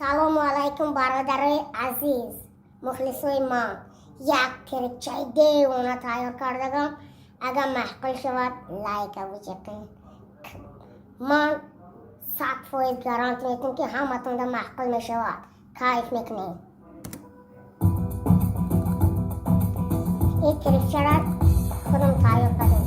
Салому алайкум, бародарои азиз, мухлисои ман. Як трекчаи девона тайёр кардагам. Агар маъқул шавад, лайка бучекин. Ман 100% гарант метам, ки ҳаматонда маъқул мешавад, кайф мекунем. Ин трекчара худам тайёр кардем.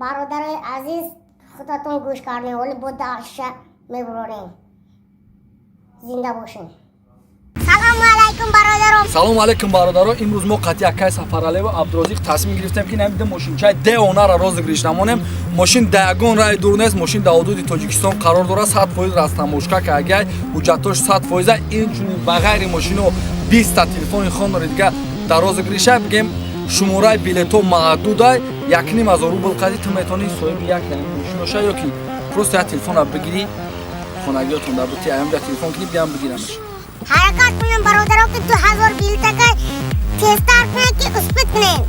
Бародарои азиз, худатон гӯш кардем, вале бо даша мебурорем. Зинда бошем. Салому алайкум, бародаром. Салому алайкум, бародаро. Имрӯз мо қатъи акай Сафаралиева Абдурозиқ тасмим гирифтем, ки намида мошинчаи девонара розыгрыш намонем. Мошин да ягон раи дур нест, мошин дар ҳудуди Тоҷикистон қарор дорад, 100% растаможка кагай, ҳуҷҷатош 100%. Инчунин ба ғайри мошино 20та телефони хонори дига дар розыгрыша. Бигем, шумораи билетҳо маҳдудай. 1500 рубл қади ту метавонӣ соҳиби як мошино ша ё ки просто як телефонро бигирӣ, хонагиётон дар бути аямҷа телефон кунӣ, биям бигирамаш. Ҳаракат кунем, бародаро, ки 2000 билетака тезтар кунем, ки успеть кунем.